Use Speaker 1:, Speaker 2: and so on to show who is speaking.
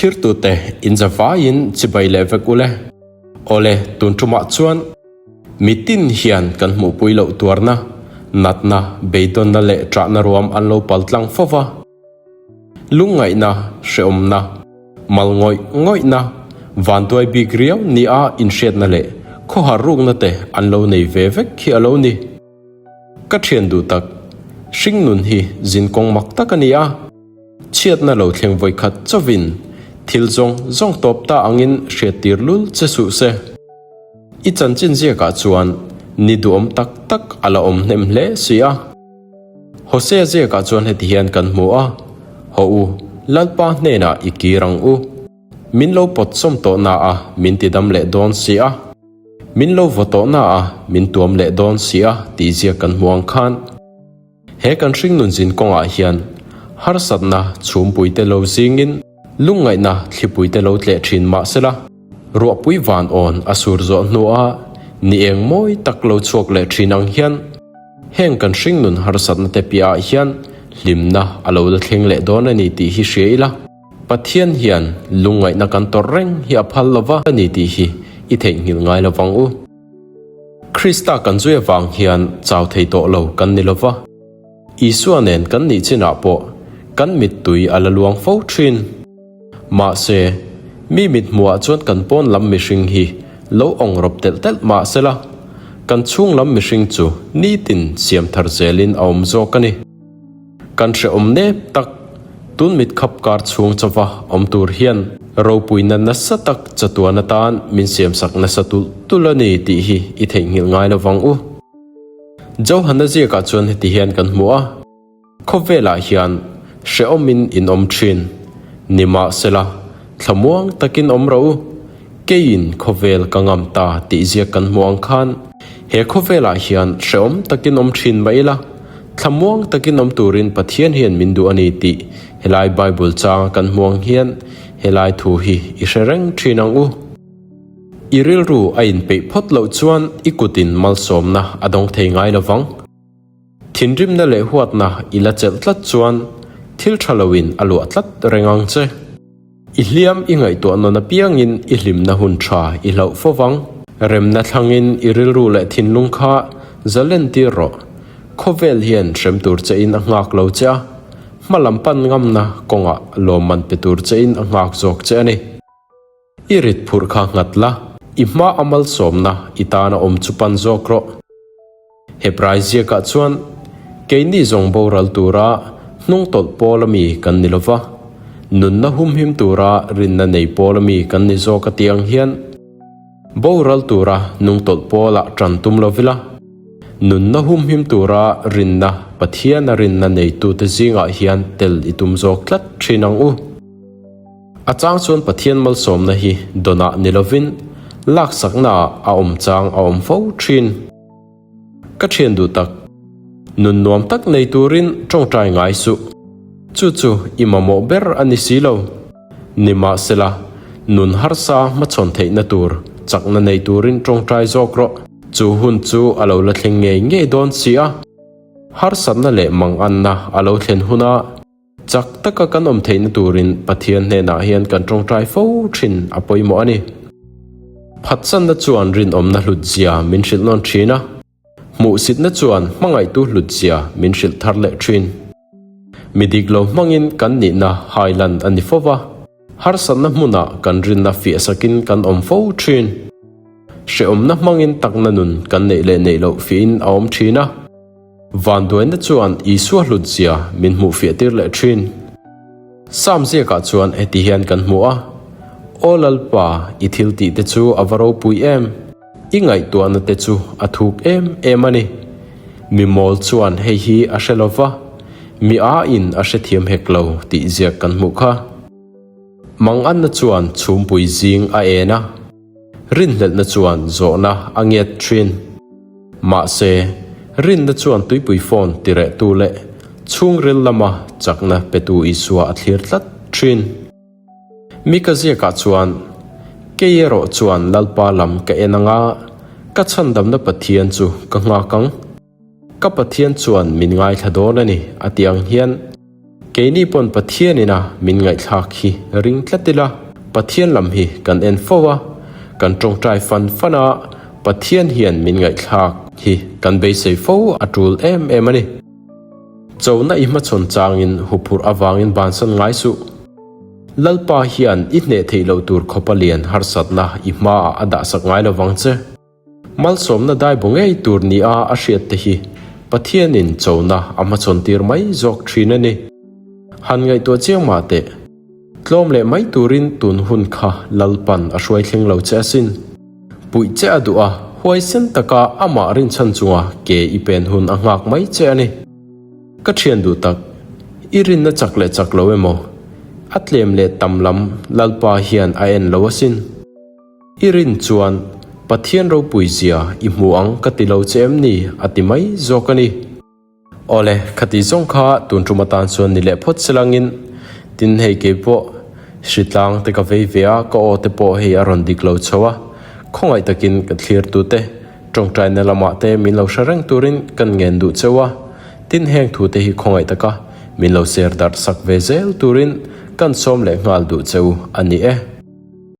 Speaker 1: Thlirtute in zavaiin chibai leh vek ule. Awle, tun tumah chuan mitin hian kan hmuhpui loh tuarna, natna, beidawnna leh ṭahna ruam an lo pal tlang fo va. Lungngaihna, hrehawmna, mal ngawih ngawihna, vanduai bik riau nia inhriatna leh khawhar rukna te an lo nei ve vek hi a lo ni. Ka ṭhian duh tak, hringnun hi zinkawng mak tak a ni a. Chhiatna lo thleng vawikhat chauhin thil zawng zawng tawp ta angin hriattir lul che suh se. I chanchin ziakah chuan ni duhawm tak tak a la awm hnem hle si a. Hosea ziakah chuan heti hian kan hmu a, Haw u, Lalpa hnenah i kir ang u. Min lo pawt sawm tawh na a, min tidam leh dawn si a. Min lo vaw tawh na a, min tuam leh dawn si a tih ziak kan hmu ang khan. He kan hringnun zin kawngah hian harsatna chhumpuite lo zingin lungngaihna thlipuite lo tleh thin mah sela, ruahpui van awn a sur zawh hnuah ni eng mawi tak lo chhuak leh thin ang hian heng kan hringnun harsatna te piahah hian hlimna a lo la thleng leh dawn a ni tih hi hria ila. Pathian hian lungngaihna kan tawrh reng hi a phal lova a ni tih hi i theihnghilh ngai lovang u. Krista kan zui avang hian chau thei tawh lo kan ni lova, Isua nen kan nih chinah pawh kan mittui a la luang fo thin. Mahse, mi mit hmuhah chuan kan pawn lam mihring hi lo awng rawp telh telh mah sela, kan chhung lam mihring chu nitin siam thar zelin a awm zawk a ni. Kan hrehawm nep tak, tun mit khap kar chhung chauva awm tur hian ropuina nasa tak chatuan atan min siamsak nasa tulh tulh a ni tih hi i theihnghilh ngai lo vang u. Johana ziakah chuan heti hian kan hmu a, Khawvelah hian hrehawmin in awm thin, nimahsela thlamuang takin awm rawh u. Keiin khawvel ka ngam ta tih ziak kan hmuh ang khan he khawvelah hian hrehawm takin awm thin mah ila, thlamuang takin awm turin Pathian hian min duh a ni tih helai Bible changa kan hmuh ang hian helai thu hi i hre reng thin ang u. I rilru a inpeih phawt loh chuan i kutin malsawmna a dawng thei ngai lo vang. Thinrimna leh huatna i la chelh tlat chuan thil tha loin a luah tlat reng ang che. I hliam i ngaihtuah nawn apiangin i hlimna hun tha i hlauh fo vang. Remna thlangin i rilru leh thinlung kha zalen tir rawh. Khawvel hian hrem tur chein a nghak lo che a, hma lam pan ngamna kawngah lawmman pe tur chein a nghak zawk che a ni. I rit phurh kha nghat la, i hma a malsawmna i tana awm chu pan zawk rawh. Hebrai ziakah chuan, Keini zawng boral tura hnung tawlh pawl ami kan ni lova, nunna humhim tura rinna nei pawl ami kan ni zawk a tih ang hian, boral tura hnung tawlh pawlah tan tum lovila, nunna humhim tura rinna Pathiana rinna neitute zingah hian tel i tum zawk tlat thin ang u. A chang chuan Pathian malsawmna hi dawnah ni lovin laksaknaah a awm chang a awm fo thin. Ka thian duh tak, nun nuam tak nei turin tawngtai ngai suh. Chu chu i mamawh ber a ni si lo. Nimahsela, nun harsa hmachhawn theihna tur chakna nei turin tawngtai zawk rawh. Chu hun chu a lo la thleng ngei ngei dawn si a. Harsatna leh manganna a lo thlen huna Chak taka kan awm theihna turin Pathian hnenah hian kan tawngtai fo thin a pawimawh a ni. Phatsanna chuan rinawmna hlutzia min hrilh nawn thin a, hmuhsitna chuan hmangaihtu hlutzia min hrilh thar leh thin. Mi dik lo hmangin kan nihna hailan a ni fo va, harsatna hmunah kan rinna fiahsakin kan awm fo thin. Hrehawmna hmangin takna nun kan neih leh neih loh fiahin a awm thin a. Vanduaina chuan Isua hlutzia min hmuhfiah tir leh thin. Sam ziakah chuan heti hian kan hmu a, Aw Lalpa, i thil tih te chu a va ropui em! I ngaihtuahna te chu a thuk em em a ni. Mi mawl chuan hei hi a hre lo va, mi aiin a hrethiam hek lo tih ziak kan hmuh kha. Manganna chuan chhumpui zing a en a. Rinhlelhna chuan zawhna a ngiat thin. Mahse, rinna chuan tuipui phone tirehtu leh chhungril lama chakna petu Isua a thlir tlat thin. Mika ziakah chuan, Kei erawh chuan Lalpa lam ka en anga, ka chhandamna Pathian chu ka nghak ang. Ka Pathian chuan min ngaithla dawn a ni, a ti ang hian. Keini pawn Pathian ina min ngaihthlak hi ring tlat ila, Pathian lam hi kan en fo a, kan tawngtai fan fan a, Pathian hian min ngaihthlak hi kan beisei fo a tul em em a ni. Chona i hmachhawn changin huphurh avangin bansan ngai suh. Lalpa hian i hneh theih loh tur khawpa lian harsatna i hmaah a dahsak ngai lo vang che. Malsawmna dai bu ngei tur nia a hriat te hi Pathianin chona a hmachhawn tir mai zawk thin a ni. Han ngaihtuah chiang mah teh. Tlawm leh mai turin tun hun kha Lalpan a hruai thleng lo che asin. Puih che a duh a, huaisen taka amah rinchhan chunga ke i pen hun a nghak mai che a ni. Ka thian duh tak, i rinna chak leh chak lo emaw? A tlem leh tam lam Lalpa hian a en lo asin. I rin chuan Pathian ropui zia i hmu ang ka ti lo che em ni? a ti mai zawk a ni. Awle, khati zawng kha tun tum atan chuan ni leh phawt selangin tin hei kei pawh hritlang te ka vei ve a, ka aw te pawh hei a rawn dik lo chho a, khawngaih takin ka thlirtute tawngtaina lamah te min lo hre reng turin kan ngen duh cheu a, tin heng thu te hi khawngaih taka min lo ser darh sak ve zel turin kan sawm leh nghal duh cheu a ni e.